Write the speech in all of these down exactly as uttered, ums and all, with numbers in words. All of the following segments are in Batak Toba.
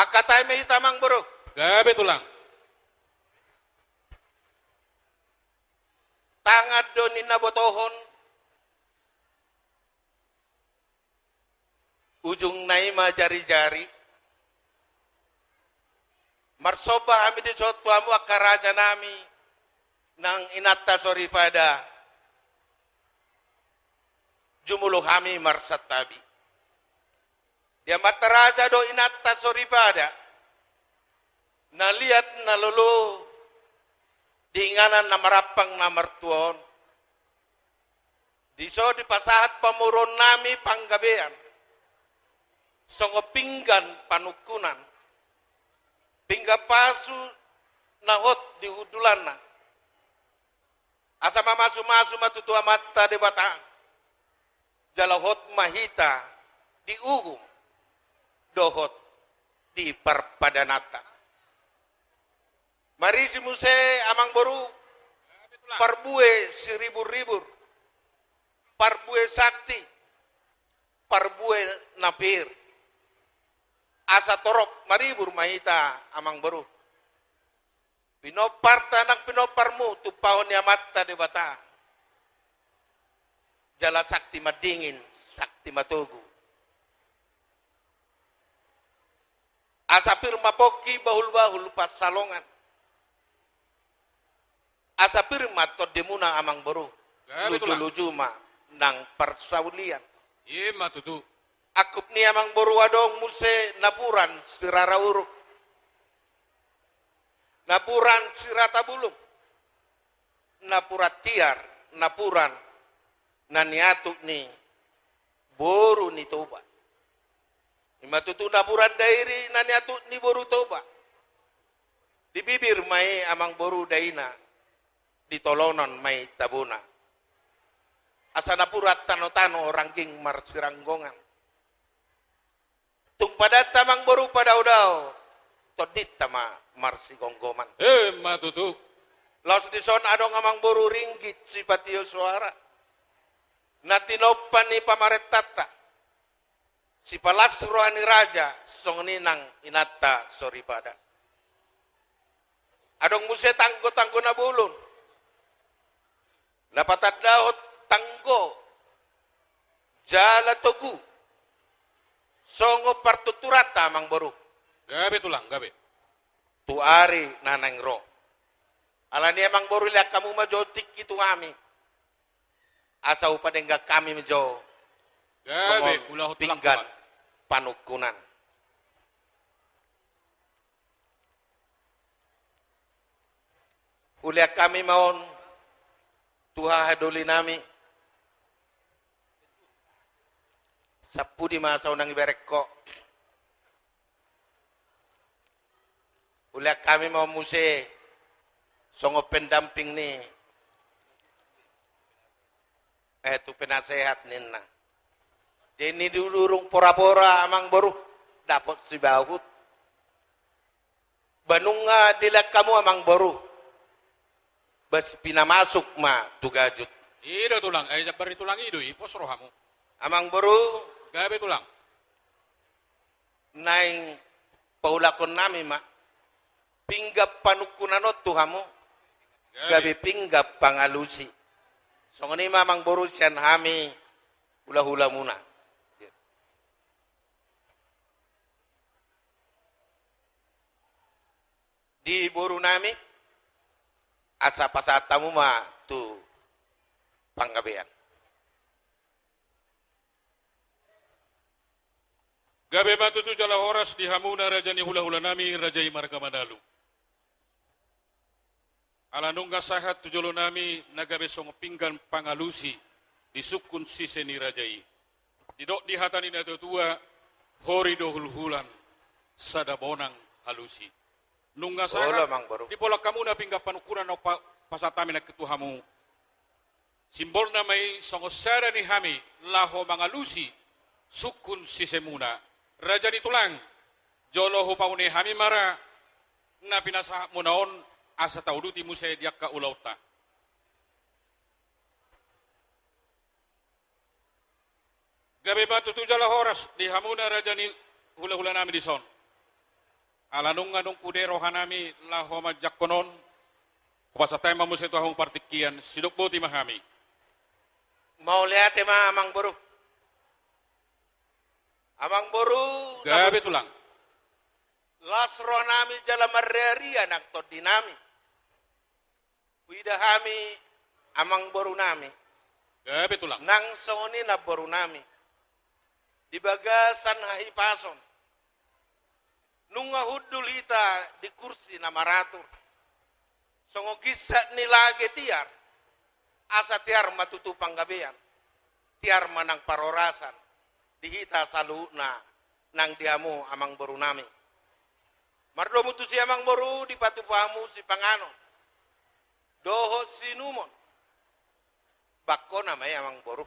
Angka tahi ma hita, amang boru. Gabe, tulang. Tangan do ninna botohon, ujungna i ma jarijari. Marsomba hami dison tu hamu angka rajanami nang inanta soripada, jumolo hami marsantabi. Di amanta raja dohot inanta soripada, na liat na lolo di inganan na marampang na martua on, dison dipasahat pamoruonnami panggabean songon pinggan panungkunan, pinggan pasu na hot di hundulanna, asa mamasumasu ma tutu Amanta Debata, jala hot ma hita di uhum dohot di parpadananta. Marisi muse, amang boru, parbue siriburribur, parbue sakti, parbue na pir, asa torop maribur ma hita, amang boru. Pinomparta nang pinomparmu tumpahon ni Amanta Debata, jala sakti mandingin, sakti matogu, asa pir ma pongki bahulbahul pansalongan, asa pir ma tondimuna, amang boru. Gabe, tulang. Lujuluju ma nang parsaulian. I ma tutu. Angkup ni, amang boru, adong muse napuran sirara uruk, napuran sirata bulung, napuran tiar, napuran na niatuk ni boru ni Toba. I ma tutu napuran dairi na niatuk ni boru Toba. Di bibir ma i, amang boru, daina, di tolonan ma i tabona, asa napuran tanotano rangging marsiranggongan. Tung padanta, amang boru, padaodao, tondinta ma marsigomgoman. I ma tutu. Laos dison adong, amang boru, ringgit sipatio soara, na tinompa ni pamarentanta, sipalas roha ni raja, songon i nang inanta soripada. Adong muse tanggotanggo na bolon, na patandahon tanggo jala togu, songon partuturanta, amang boru. Gabe, tulang, gabe. Tu ari na naeng ro. Alani i, amang boru, lehon hamu ma jo tingki tu hami, asa hupadenggan hami ma jo. Gabe, songon hula hot pinggan panungkunan. Hulehon hami ma on tu hahadolinami. Sampudi ma asa unang ibereng ho. Hulehon hami ma on muse songon pendamping ni, eh, tu penasehat ninna. Jadi, dung didurung porapora, amang boru, dapot sibahut. Ba nunga dilehon hamu, amang boru, ba sipinasuk ma tu gajut. I do, tulang, eh, jambar ni tulang i do i, pos rohamu. Amang boru. Gabe, tulang. Naeng paulakonnami ma pinggan panungkunan on tu hamu, gabe, gabe pinggan pangalusi. Songon i ma, amang boru, sian hami hulahulamuna. Di borunami, asa pasahat hamu ma tu panggabean. Gabe ma tutu jala horas di hamuna raja ni hulahulanami, raja i marga Manalu. Ala nunga sahat tu jolonami na gabe songon pinggan pangalusi di sungkun sise ni raja i. Didok di hata ni natuatua, hori do hulhulan, sada bonang halusi. Nunga sahat, olo, amang boru, dipaulak hamuna pinggan panungkunan na pa-, pasahat hami nangkin tu hamu. Simbolna ma i songon sada ni hami laho mangalusi sungkun sisemuna. Raja ni tulang, jolo hupaune hami ma ra na pinasahatmuna on, asa tauduti muse di angka ulaonta. Gabe ma tutu jala horas di hamuna raja ni hulahulanami dison. Ala nunga dung ude rohanami laho manjangkon on, hupasahat hami ma muse tu hamu partingkian, sidok boti ma hami. Mauliate ma, Amangboru. Amangboru, gabe, Tulang. Las rohanami jala marriaria nang tondinami. Huida hami amangborunami. Gabe, Tulang. Nang songon i namborunami. Di bagasan hahipason. Nunga hundul hita di kursi na maratur. Songon ginsa ni lage tiar. Asa tiar ma tutu panggabean. Tiar ma nang parhorasan. Di hita saluhutna nang di hamu amangborunami. Mardomu tusi, Amangboru, dipatupa hamu sipanganon dohot siinumon. Bangkona ma i, Amangboru.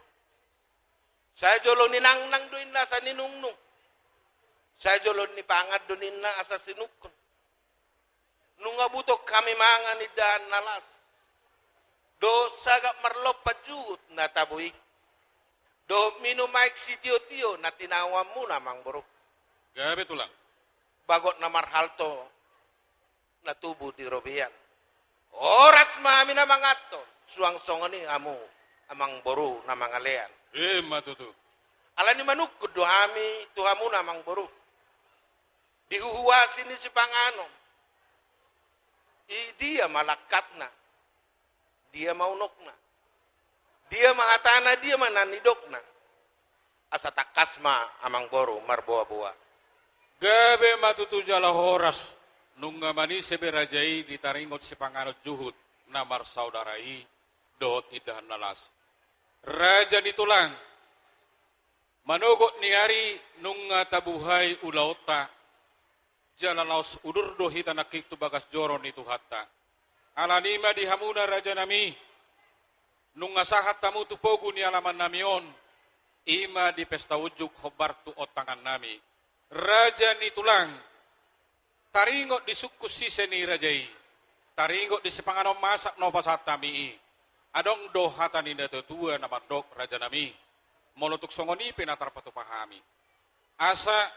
Sai jolo ninangnang do ninna asa ninungnung. Sai jolo nipangan do ninna asa sinungkun. Nunga butong hami mangan indahan na las. Dohot sagat marlompan juhut na tabo i. Dohot minum aek sitiotio na tinahuanmuna, Amangboru. Gabe, Tulang. Bagot na marhalto na tubu di robean. Horas ma hami na manganhon, suang songon i hamu amangboru na mangalean. Ima tutu. Alani manungkun do hami tu hamuna, Amangboru. Di huhuasi ni sipanganon. I dia ma langkatna. Dia ma unokna. Dia ma hatana, dia ma na nidokna. Asa tangkas ma, Amangboru, marboaboa. Gabe ma tutu jala horas, nunga manise be raja i di taringot sipanganon juhut na marsaudara i dohot indahan na las. Raja ni tulang, manogot ni ari nunga tabuhai ulaonta, jala laos udur do hita nangkin tu bagas joro ni Tuhanta. Alani i ma di hamuna, rajanami, nunga sahat hamu tu pogu ni alamannami on, i ma di pesta unjuk hombar tu ontangannami. Raja ni tulang, taringot di sungkun sise ni raja i, taringot di sipanganon masak na hupasahat hami i, adong do hata ni natuatua na mandok, rajanami, molo tung songon i pe na tarpatupa hami. Asa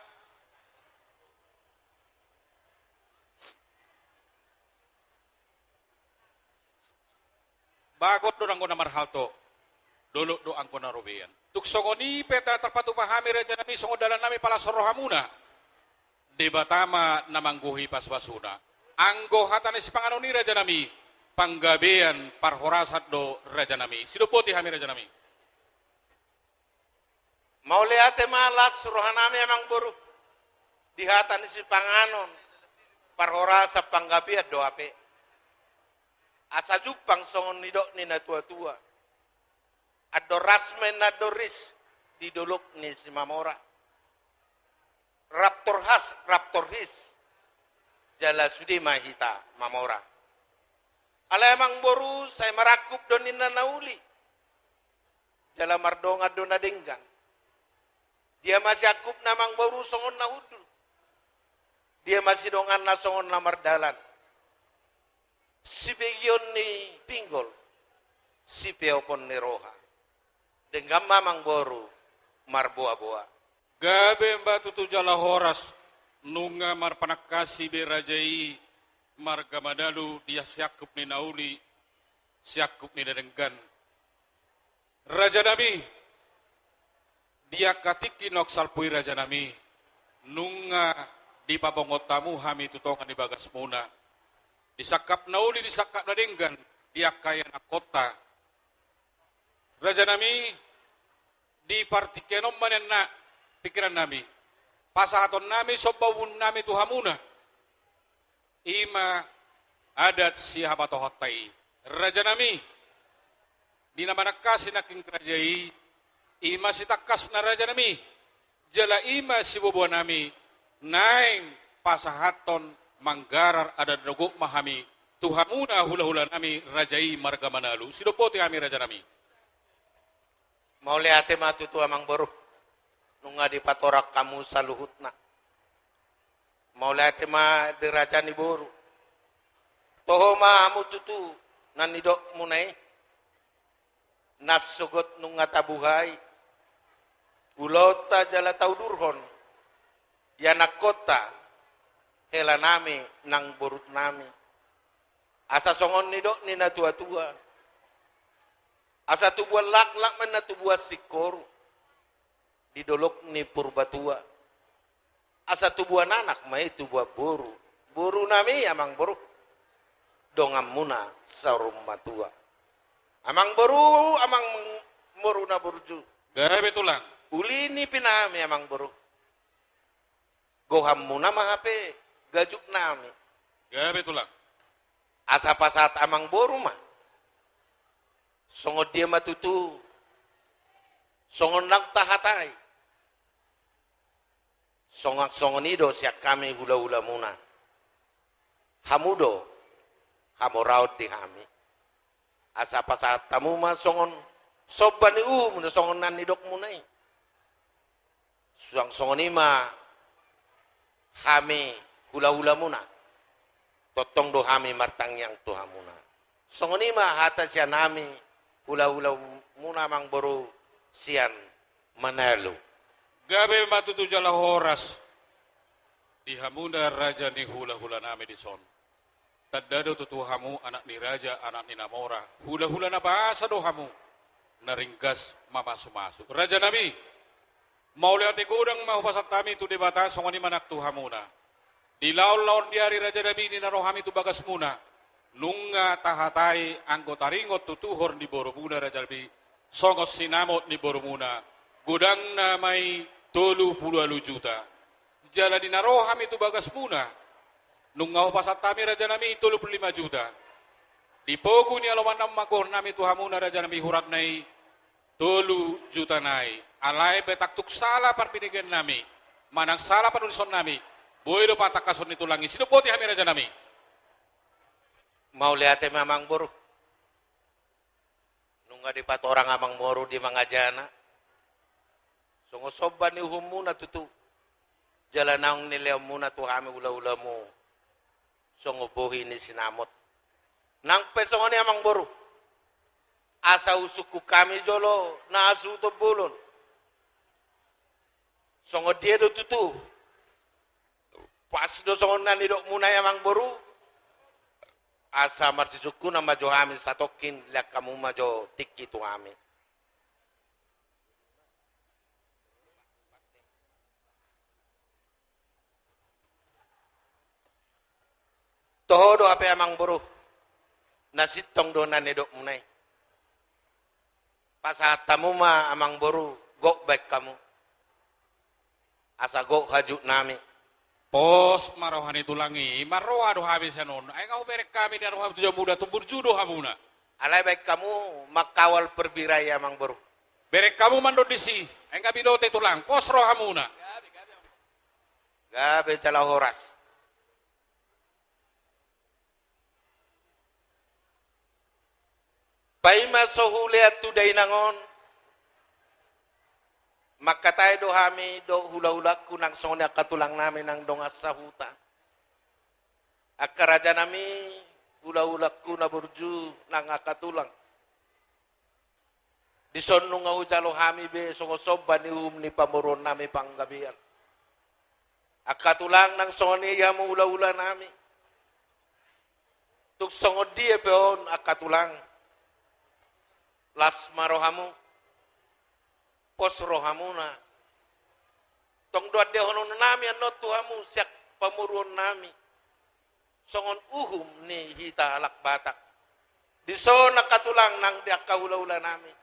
bagot do anggo na marhalto, dolok do anggo na robean. Tung songon i pe na tarpatupa hami, rajanami, songon dalannami palashon rohamuna, Debata ma na manggohi pasupasuna. Anggo hata ni sipanganon i, rajanami, panggabean parhorasan do, rajanami. Sidok boti hami, rajanami. Mauliate ma, las rohanami, Amangboru, di hata ni sipanganon, parhorasan, panggabean do hape. Asa jumpang songon nidok ni natuatua. Andor ras ma ninna andor ris di dolok ni Simamora. Rap torhas, rap torhis. Jala sude ma hita mamora. Alai, Amangboru, sai marangkup do ninna na uli. Jala mardongan do na denggan. Dia ma siangkupna, Amangboru, songon na hundul? Dia ma sidonganna songon na mardalan? Sibegeon ni pinggol, sipeopon ni roha. Denggan ma, Amangboru, marboaboa. Gabe ma tutu jala horas, nunga marpanangkasi be raja i marga Manalu di siangkup ni na uli, siangkup ni na denggan. Rajanami, di angka tingki naung salpu i, rajanami, nunga dipabongot hamu hami tu tonga ni bagasmuna. Di sangkap na uli, di sangkap na denggan, di angka ianakkonta. Rajanami, di partingkian on ma ninna pingkirannami, pasahatonnami sombaonnami tu hamuna. I ma adat sihabatohonta i. Rajanami, di na manangkasi nangkin raja i, i ma sitangkasna, rajanami, jala i ma siboaboanami, naeng pasahathon manggarar adat dohot ma hami tu hamuna hulahulanami raja i marga Manalu. Sidok boti hami, rajanami. Mauliate ma tutu, Amangboru, nunga dipatorang hamu saluhutna. Mauliate ma di raja ni boru. Toho ma hamu tutu na nidokmuna i. Nasogot nunga tabuhai ulaonta jala taudurhon ianakkonta, hela nami nang borut nami. Asa songon nidok ni na tua-tua, asa tubuan laklak ma i na tubuan singkoru di dolok ni Purbatua. Asa tubuan anak ma i tubuan boru, boru nami amang boru, dongan muna saur matua. Amang boru, amang boru na burju. Gabe tulang. Uli ni pi nami amang boru. Goham muna ma hape gajuk nami. Gabe tulang. Asa pasahat amang boru ma. Songon dia ma tutu, songon naung tahatai. Songon, songon i do sian hami hula-hula muna. Hamu do hamoraon di hami. Asa pasahat hamu ma songon somba ni uhum na songon na nidok muna i. Suang songon i ma hami hula-hula muna. Tongtong do hami martangiang tu hamuna. Songon i ma hata sian hami hula-hula muna amang boru sian Manalu. Gabe ma tutu jala horas di hamuna raja ni hula-hula nami dison. Tanda do tutu hamu anak ni raja, anak ni na mora. Hula-hula na basa do hamu. Na ringgas mamasu-masu. Raja nami, mauliate godang ma hupasahat hami tu Debata songon i ma nang tu hamuna. Di laon-laon ni ari raja nami di na ro hami tu bagas muna. Nunga tahatai anggo taringot tu tuhor ni boru muna raja nami. Songon sinamot ni boru muna. Godangna ma i tolu pulu ualu juta. Jala di na ro hami tu bagas muna. Nunga hupasahat hami raja nami tolu pulu lima juta. Di pogu ni alomanna ma gohon nami tu hamuna raja nami hurangna i tolu juta nai. Alai pe tangtung sala parbinegean nami. Manang sala panulison nami. Boi do patangkason ni tulang i. Sidok boti hami raja nami. Mauliate ma amang boru. Nunga dipatorang amang boru di mangajana. Songon somba ni uhum muna tutu. Jala naung nilehon muna tu hami hula-hula mu. Songon bohi ni sinamot. Nang pe songon i amang boru. Asa husungkun hami jolo na hasuhuton bolon. Songon dia do tutu. Pas do songon na nidok muna i amang boru. Asa marsisungkunan ma jo hami satongkin, lean hamu ma jo tingki tu hami. Toho do hape amang boru. Na sintong do na nidok muna i. Pasahat hamu ma amang boru, gok baen hamu. Asa gok hajuk nami. Pos ma roha ni tulang i, marroha do hami sian on. Ai nga hubereng hami na roha tu jabu muda, tu burju do hamuna. Alai baen hamu mangkawal perbira i amang boru. Bereng hamu mandok disi, ai nga binoto i tulang, pos rohamuna. Gabe jala horas. Paima so hulean tu dainang on, mangkatai do hami dohot hula-hulangku nang songon i angka tulang nami nang dongan sahuta. Angka raja nami, hula-hulangku na burju nang angka tulang. Dison nunga hujalo hami be songon somba ni uhum ni pamoruon nami Panggabean. Angka tulang nang songon i hamu hula-hula nami. Tung songon dia pe on angka tulang. Las ma rohamu. Pos rohamuna. Tong do andehonon nami annon tu hamu sian pamoruon nami. Songon uhum ni hita halak Batak. Dison angka tulang nang di angka hula-hula nami.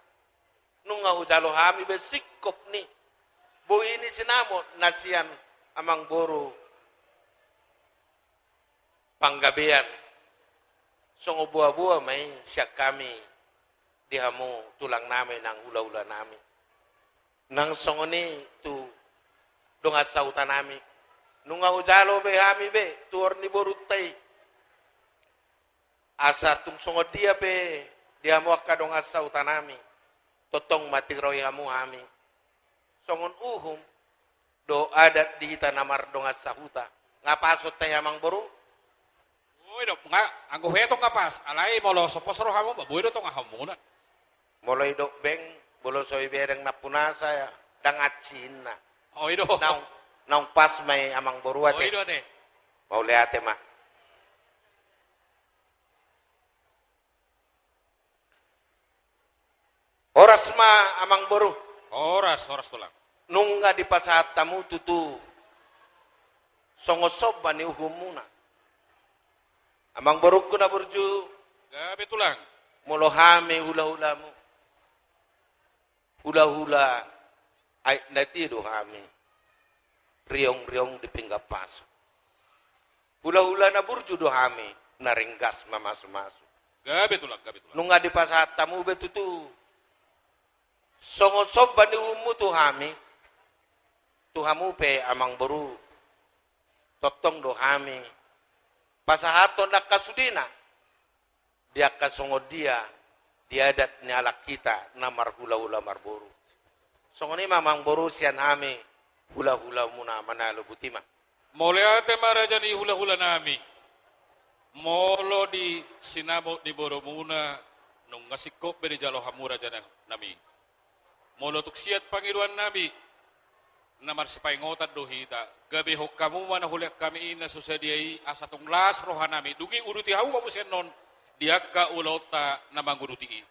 Nunga hujalo hami be singkop ni bohi ni sinamot na sian amang boru Panggabean. Songon boa-boa ma i sian hami di hamu tulang nami nang hula-hula nami. Nang songon i tu dongan sahuta nami. Nunga hujalo be hami be tuhor ni borunta i. Asa tung songon dia pe di hamu angka dongan sahuta nami. Tongtong ma tiroi hamu hami. Songon uhum dohot adat di hita na mardongan sahuta. Nga pas on tahe amang boru? Boi do, nga, anggo hea tong nga pas. Alai molo so pos rohamu, ba boi do tong hamuna. Molo idok beng, molo so ibereng nampunasa, ndang ansi inna. O, i do. Naung, naung pas ma i amang boru ate. O, i do ate. Mauliate ma. Horas ma amangboru. Horas, horas tulang. Nunga dipasahat hamu tutu songon somba ni uhumuna. Amangborungku na burju. Gabe tulang. Molo hami hulahulamu, hulahula aek na tia do hami, riongriong di pinggan pasu. Hulahula na burju do hami, na ringgas mamasumasu. Gabe tulang, gabe tulang. Nunga dipasahat hamu be tutu songon somba ni uhummu tu hami, tu hamu pe amangboru, tongtong do hami pasahathon angka sudena, di angka songon dia di adat ni halak hita na marhulahula marboru. Songon i ma amangboru sian hami hulahulamuna, manalo buti ma. Mauliate ma raja ni hulahulanami. Molo di sinamot ni borumuna, nunga singkop be dijalo hamu rajanami. Molo tung siat pangidoannami, na marsipaingotan do hita, gabehon hamu ma na hulehon hami i na so sadia i, asa tung las rohanami, dung i uduti hamu ma muse annon di angka ulaonta na manguduti i.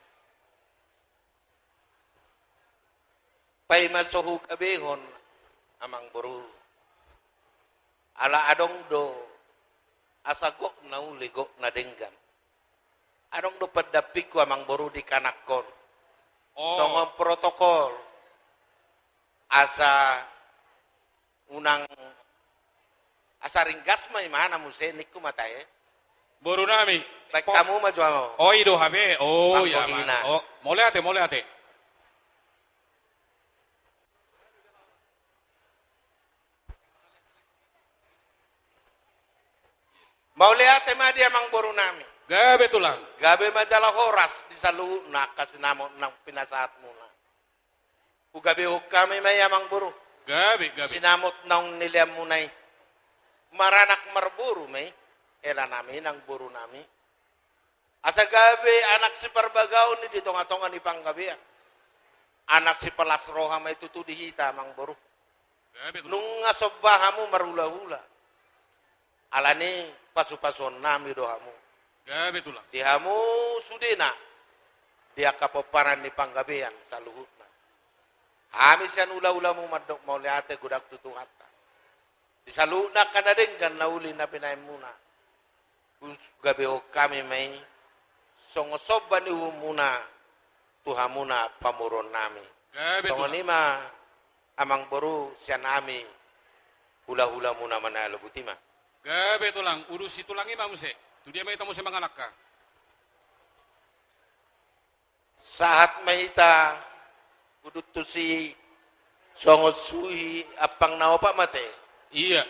Paima so hugabehon amangboru, ala adong do asa gok na uli gok na denggan. Adong do pandampingku amangboru di kanakkon. Oh. Songon protokol. Asa unang, asa ringgas ma imana muse ningku ma tahe. Borunami. Baik, hamu ma jo. Oh, i do hape. Oh, iya. Oh, mauliate, mauliate. Mauliate ma di amangborunami. Gabe tulang. Gabe ma jala horas di saluhutna angka sinamot naung pinasahatmuna. Hugabehon hami ma i amangboru. Gabe, gabe. Sinamot naung nileanmuna i. Maranak marboru ma i. Helanami nang borunami. Asa gabe anak siparbagaon i di tongatonga ni panggabean. Anak sipalas roha ma i tutu di hita amangboru. Gabe tulang. Nunga somba hamu marhulahula. Alani pasupasuonnami do hamu. Gabe tulang. Di hamu sudena, di angka pomparan ni panggabean saluhutna. Hami sian hulahulamu mandok mauliate godang tu Tuhanta. Di saluhutna angka na denggan na uli na pinahanmuna, hugabehon hami ma i songon somba ni uhumuna tu hamuna pamoruonnami. Gabe tulang. Songon i ma amangboru sian hami hulahulamuna, manalo buti ma. Gabe tulang, udusi tulang i ma muse. Tu dia ma hita muse mangalangka? Sahat ma hita udut tusi songon suhi ampang na opat ma te. Iya.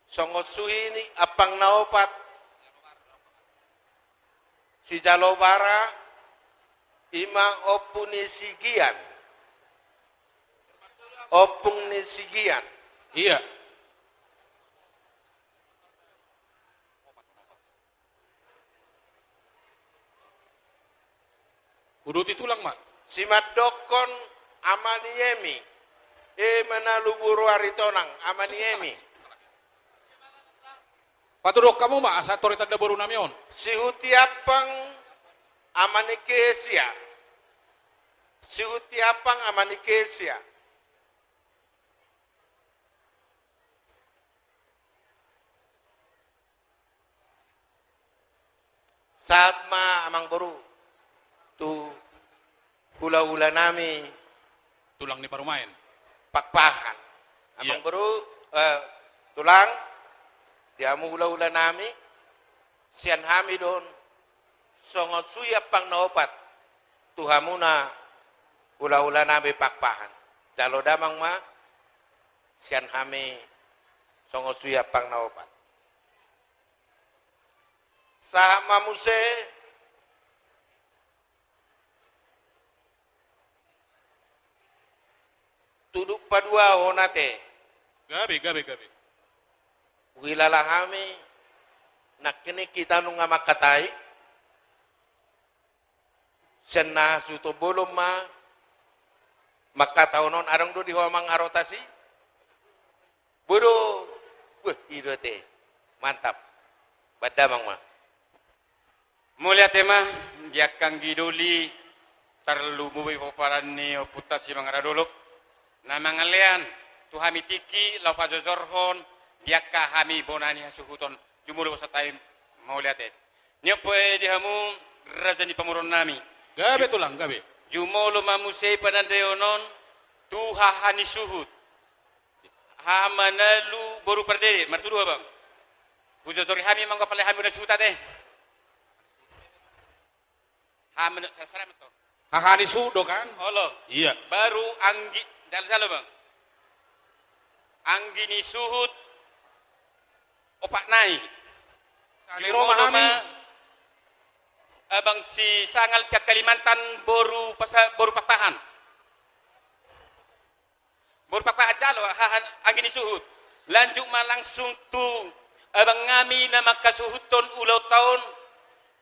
Songon suhi ni ampang na opat. Sijalo bara, ima Ompu ni si Gian. Ompung ni si Gian. Iya. Uduti tulang ma. Simandokkon ama ni Emi. E, manalo boru Aritonang, ama ni Emi. Patuduhon hamu ma, asa tore tanda borunami on. Sihutiampang ama ni Kesia. Sihutiampang ama ni Kesia. Sahat ma amangboru tu hulahulanami. Tulang ni parumaen. Pakpahan. Iya. Amangboru, eh, tulang, di hamu hulahulanami, sian hami do on, songon suhi ampang na opat, tu hamuna hulahulanami Pakpahan. Jalo damang ma, sian hami songon suhi ampang na opat. Sahat ma muse, tuduk paduahon ate. Gabe, gabe, gabe. Huhilala hami, nangkining hita nunga mangkatai. Sian na hasuhuton bolon ma, mangkatahon on, adong do di ho amang Harotas i? Boru. Wah, i do ate. Mantap. Baen damang ma. Mauliate ma di angka anggi doli, tarlumobi pomparan ni ompunta Simangara Dolok, na mangalean tu hami tingki laho pajojorhon di angka hami bona ni hasuhuton. Jumolo ma santabi, mauliate. Niompo e di hamu raja ni pamoruon nami. Gabe tulang, gabe. Jumolo ma muse panandaion on tu haha ni suhut. Haha Manalu boru Pardede, martudu abang. Hujojori hami ma anggo pala haha ni suhut ate. Haha Manalu, sara-sara ma to. Haha ni suhut do kan? Olo. Iya. Baru anggi, jalo-jalo bang. Anggi ni suhut opat nai. Siro ma hami. Abang si Sangal sian Kalimantan boru pasa-, boru Pakpahan. Boru Pakpahan jalo, haha, anggi ni suhut. Lanjut ma langsung tu abang nami na manghasuhuthon ulaonta on,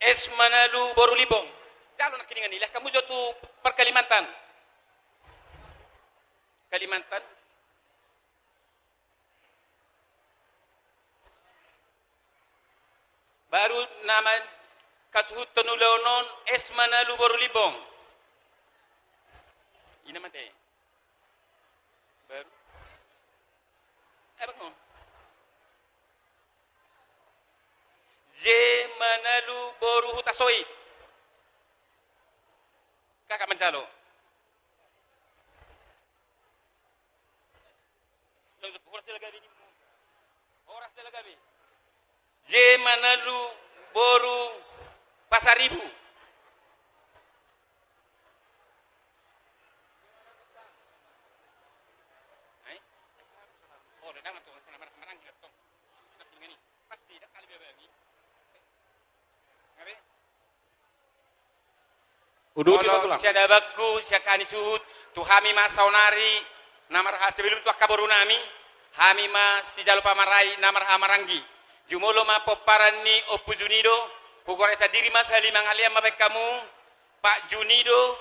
S Manalu boru Limbong. Jalo nangkiningan i, lehon hamu jo tu parKalimantan. Kalimantan. Baru na manghasuhuthon ulaon on, S Manalu boru Limbong. Ina mate. Baru. Eh, bangun. J Manalu boru Hutasoit. Kakak manjalo. Horas dia lagabe. J Manalu boru Pasaribu. Pasti dah kali biar bagi. Uduti ma tulang. Sian abangku, sian haha ni suhut, tu hami ma saonari, na marha-, sebelum tu angka boru nami, hami ma sijalo pamarai, na marhaha maranggi. Jumolo ma pomparan ni Ompu Junido, hugoari sandiri ma sahali mangalean ma baen hamu, Pak Junido,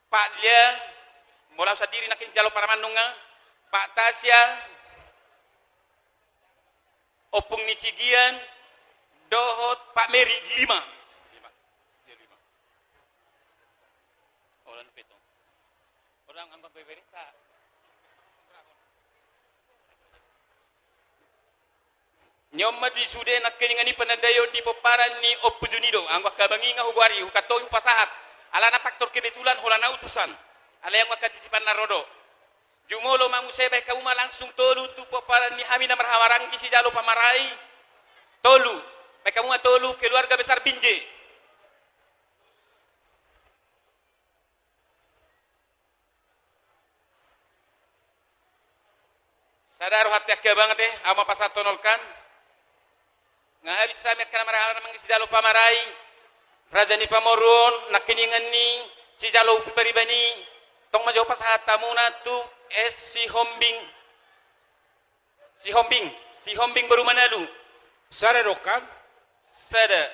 Pak Lia, molo au sandiri nangkin sijalo paramannung, Pak Tasya, Ompung ni si Gian, dohot Pak Meri, lima. Lima. Dia lima. Orang angkot beberita. Ni on ma di sude nangkiningan i panandaion di pomparan ni Ompu Junido, anggo angka abang i nga hugoari, hukantongi hupasahat. Alana faktor kebetulan, holan utusan. Alai anggo angka titipan na ro do. Jumolo ma muse baen hamu ma langsung tolu tu pomparan ni hami na marhaha maranggi sijalo pamarai. Tolu. Baen hamu ma tolu keluarga besar Binjai. Sada roha ni angka abang ate, au ma pasahathon on kan. Nga habis hami angka na marhaha maranggi sijalo pamarai, raja ni pamoruon, nangkiningan ni sijalo pariban i, tong ma jo pasahat hamuna tu S Sihombing. Sihombing, Sihombing boru Manalu. Sada do kan? Sada.